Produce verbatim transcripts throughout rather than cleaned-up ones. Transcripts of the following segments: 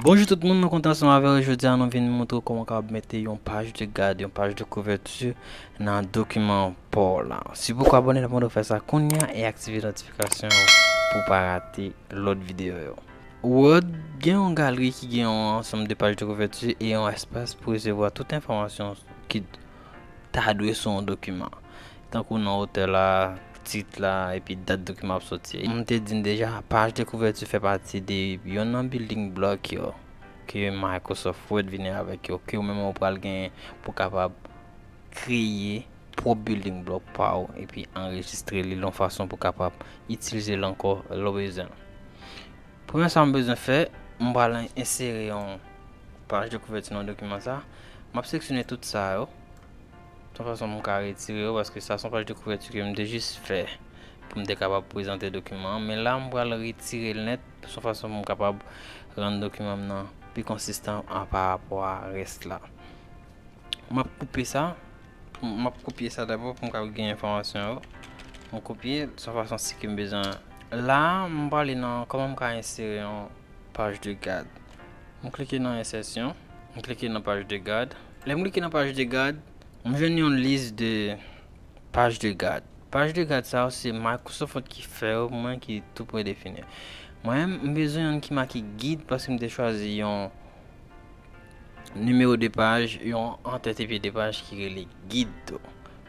Bonjou tout moun, nou kontan ansanm avè w. Jodi a nou vin montre w kòman w kapab mete yon paj de gad, yon paj de kouvèti nan dokiman pa w la. Si w poko abòne, n ap mande w fè sa kounye a e aktive notifikasyon pou w pa rate lòt videyo yo. Word gen yon galri ki gen yon ansanm de paj de kouvèti e yon espas pou resevwa tout enfòmasyon ki ta dwe sou yon dokiman. Tankou non otè la, tit la, epi dat dokiman ap soti. M te di n deja, paj de kouvèti fè pati de yonn nan building block yo ke Microsoft Word vini avèk yo, ke ou menm ou pral genyen pou kapab kreye pwòp building block pa w epi anrejistre li yon fason pou kapab itilize l ankò lè w bezwen l. Premye sa m bezwen fè, m pral ensere yon paj de kouvèti nan dokiman sa. M ap seleksyone tout sa yo. Se yon fason pou m ka retire yo, paske sa se yon paj de kouvèti ke m te jis fè pou m te kapab prezante dokiman an. Men la, m pral retire l nèt, se yon fason pou m kapab rann dokiman m nan pi konsistan an pa rapò a rès la. M ap koupe sa. M ap kopye sa dabò pou m ka gen enfòmasyon yo. M kopye l, se yon fason si ke m bezwen. La, m prale nan kòman m ka ensere yon paj de gad. M klike nan ensèsyon. M klike nan paj de gad. Lè m klike nan paj de gad, m jwenn yon lis de paj de gad. Paj de gad sa yo, se Microsoft ki fè yo pou mwen, ki tou predefini. Mwen menm, m bezwen youn ki make gid, paske m te chwazi yon nimewo de paj, yon antèt epi de paj ki rele gid tou.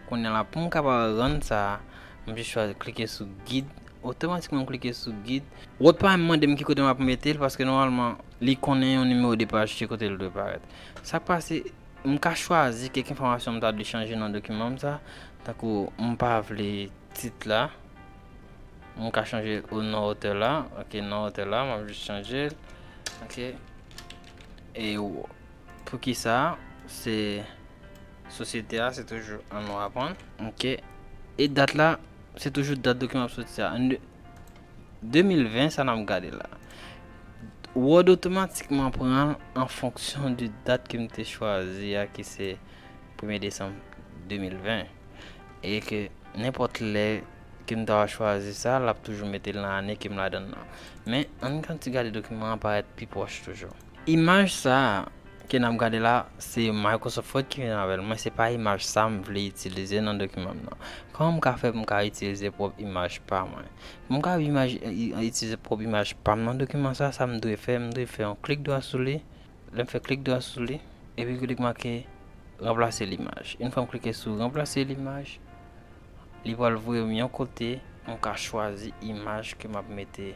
Kounye a la, pou m kapab rann sa, m jis chwazi klike sou gid. Otomatikman, m klike sou gid. Word pa menm mande m ki kote m ap mete l, paske nòmalman, li konnen yon nimewo de paj ki kote l dwe parèt. Sa k pase, m ka chwazi kèk enfòmasyon m ta dwe chanje nan dokiman m sa, tankou m pa vle tit la, m ka chanje l o non otè la. Ok, non otè la, m ap jis chanje l. Ok. E w-, pou ki sa? Se sosyete a, se toujou an nou aprann. Ok. E dat la, se toujou dat dokiman ap soti a. An de-, de mil ven, sa n ap gade la. Word otomatikman pran l an fonksyon de dat ke m te chwazi a, ki se premye desanm de mil ven. E ke nenpòt lè ke m ta chwazi sa, l ap toujou mete l nan ane ke m ladan l nan. Men, ann gade dokiman an parèt pi pwòch toujou. Imaj sa a ke n ap gade la, se Microsoft Word ki vin avè l. Mwen, se pa imaj sa m vle itilize nan dokiman m nan. Kòman m ka fè pou m ka itilize pwòp imaj pa mwen? Pou m ka imaj-, i-, itilize pwòp imaj pa m nan dokiman sa, sa m dwe fè, m dwe fè yon klik dwa sou li. Lè m fè klik dwa sou li, epi kote k make ranplase limaj. Yon fwa m klike sou ranplase limaj, li pral voye m yon kote m ka chwazi imaj ke m ap mete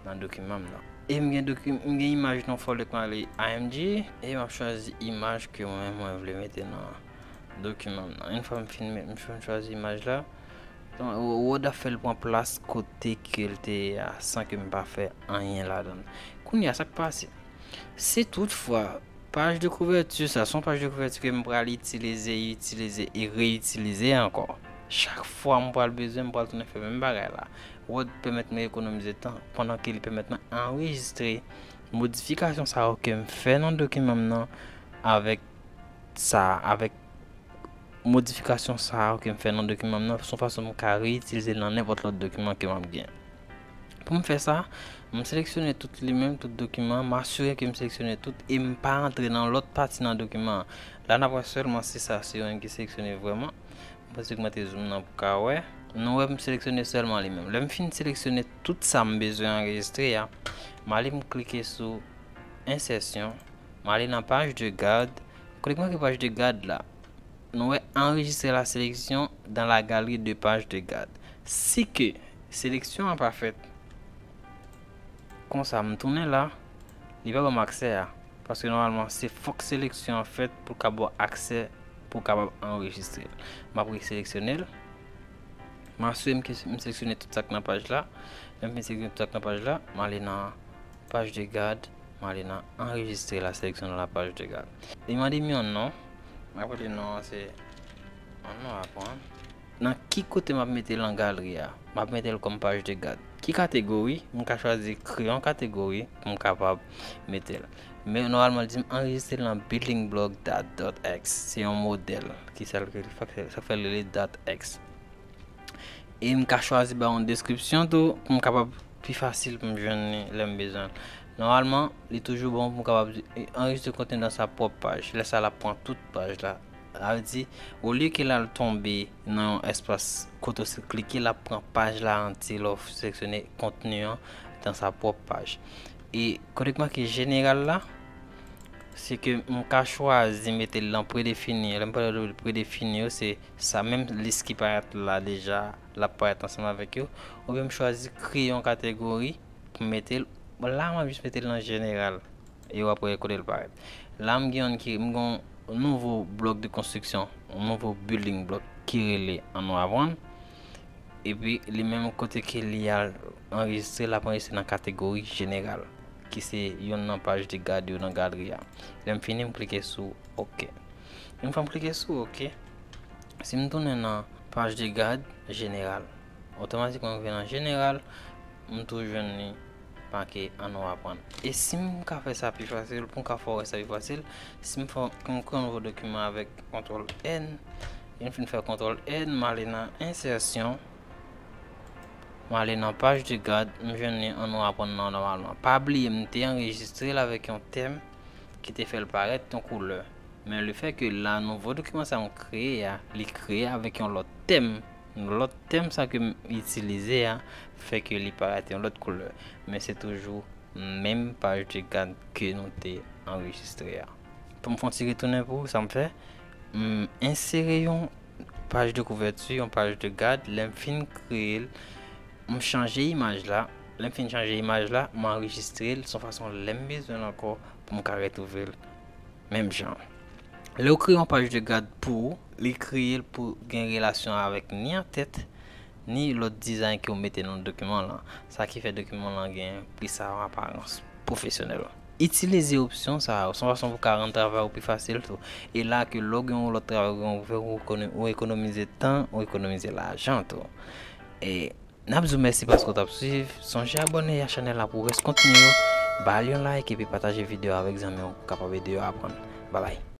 nan dokiman m nan. E m gen doki-, m gen imaj nan folder k mare I M G, e m ap chwazi imaj ke mwen, mwen vle mete nan dokiman m nan. Yon fwa m fin met, m fin chwazi imaj la, Word ap fè l pran plas kote ke l te ye a, san ke m pa fè anyen ladan l. Kounye a, sa k pase? Si toutfwa paj de kouvèti sa, se yon paj de kouvèti ke m pral itilize, itilize e reyitilize ankò. Chak fwa m pral bezwen, m pral tounen fè menm bagay la. Word pèmèt mwen ekonomize tan, pandan ke li pèmèt mwen anrejistre modifikasyon sa yo ke m fè nan dokiman m nan avèk sa, avèk modifikasyon sa yo ke m fè nan dokiman m nan, se yon fason pou m ka reyitilize l nan nenpòt lòt dokiman ke m ap gen. Pou m fè sa, m seleksyone tout li menm, tout dokiman, m asire ke m seleksyone tout e m pa antre nan lòt pati nan dokiman an. La, n ap wè sèlman se sa, se yo menm ki seleksyone vrèman. M panse ke mwen te zoom nan pou ka wè. Nou wè m seleksyone sèlman li menm. Lè m fin seleksyone tout sa m bezwen anrejistre a, m ale m klike sou ensèsyon, m ale nan paj de gad. Kote k make paj de gad la, nou wè enregistrer la sélection dans la galerie de pages de garde. Si ke seleksyon an pa fèt, konsa m tounen la, li pa ban m aksè a. Paske nòmalman, se fòk seleksyon an fèt pou l ka ba w aksè pou w kapab anrejistre l. M ap reseleksyone l. M asire m ke m seleksyone tout sa k nan paj la. Lè m fin seleksyone tout sa k nan paj la, m ale nan paj de gad, m ale nan enregistrer la sélection dans la page de garde. Li mande m yon non. M ap rele non an se yon non aprann. Nan ki kote m ap mete l nan galri a? M ap mete l kòm paj de gad. Ki kategori? M ka chwazi kreye yon kategori pou m kapab mete l. Men nòmalman, l di m anrejistre l nan building block dot x. Se yon modèl ki sa l, sa k fè l rele dot x. E m ka chwazi ba yon deskripsyon tou pou m kapab pi fasil pou m jwenn li lè m bezwen l. Nòmalman, li toujou bon pou m kapab anrejistre kontni nan sa pwòp paj. Lè sa l ap pran tout paj la. Sa vle di, olye ke l al tonbe nan yon espas kote w se klike, l ap pran paj la antye lè w seleksyone kontni an nan sa pwòp paj. E kote k make jeneral la, se ke m ka chwazi mete l nan predefini. Lè m pale de predefini yo, se sa menm lis ki parèt la deja, l ap parèt ansanm avèk yo. Oubyen m chwazi kreye yon kategori pou m mete l. Bon, la, m ap jis mete l nan jeneral. E w ap wè kote l parèt. La, m gen yon ki, m gen yon nouvo blòk de konstriksyon, yon nouvo building block ki rele Ann Nou Aprann. Epi, li menm kote ke li al anrejistre, l ap anrejistre nan kategori jeneral, ki se youn nan paj de gad yo nan galeri a. Lè m fini, m klike sou OK. Yon fwa m klike sou OK, si m tounen nan paj de gad jeneral, otomatikman m vin nan jeneral, m tou jwenn li make Ann Nou Aprann. E si m ka fè sa pi fasil, pou m ka fè w wè sa pi fasil, si m fè, m kreye yon nouvo dokiman avèk kontwòl N, lè m fin fè kontwòl N, m ale nan ensèsyon, m ale nan paj de gad, m jwenn li Ann Nou Aprann nan nòmalman. Pa bliye, m te anrejistre l avèk yon tèm ki te fè l parèt yon koulè. Men lefètke la, nouvo dokiman sa m kreye a, li kreye avèk yon lòt tèm. Lòt tèm sa ke m itilize a fè ke li parèt yon lòt koulè. Men se toujou menm paj de gad ke nou te anrejistre a. Pou m fè yon ti retounen pou ou, sa m fè, m ensere yon paj de kouvèti, yon paj de gad, lè m fin kreye l, m chanje imaj la. Lè m fin chanje imaj la, m anrejistre l, se yon fason lè m bezwen l ankò pou m ka retwouve l menm jan. Lè w kreye yon paj de gad pou ou, li kreye l pou gen relasyon avèk ni antèt, ni lòt dizay ke w mete nan dokiman lan. Sa ki fè dokiman lan gen plis yon aparans pwofesyonèl. Itilize opsyon sa yo, se yon fason pou w ka rann travay ou pi fasil tou. E la ke lè w gen yon lòt travay ou gen pou fè, ou ekono-, ou ekonomize tan, ou ekonomize lajan tou. E n ap di w mèsi paske w t ap swiv. Sonje abòne a chanèl la pou rès kontni yo. Ba l yon like epi pataje videyo avèk zanmi w kapab ede yo aprann. Babay.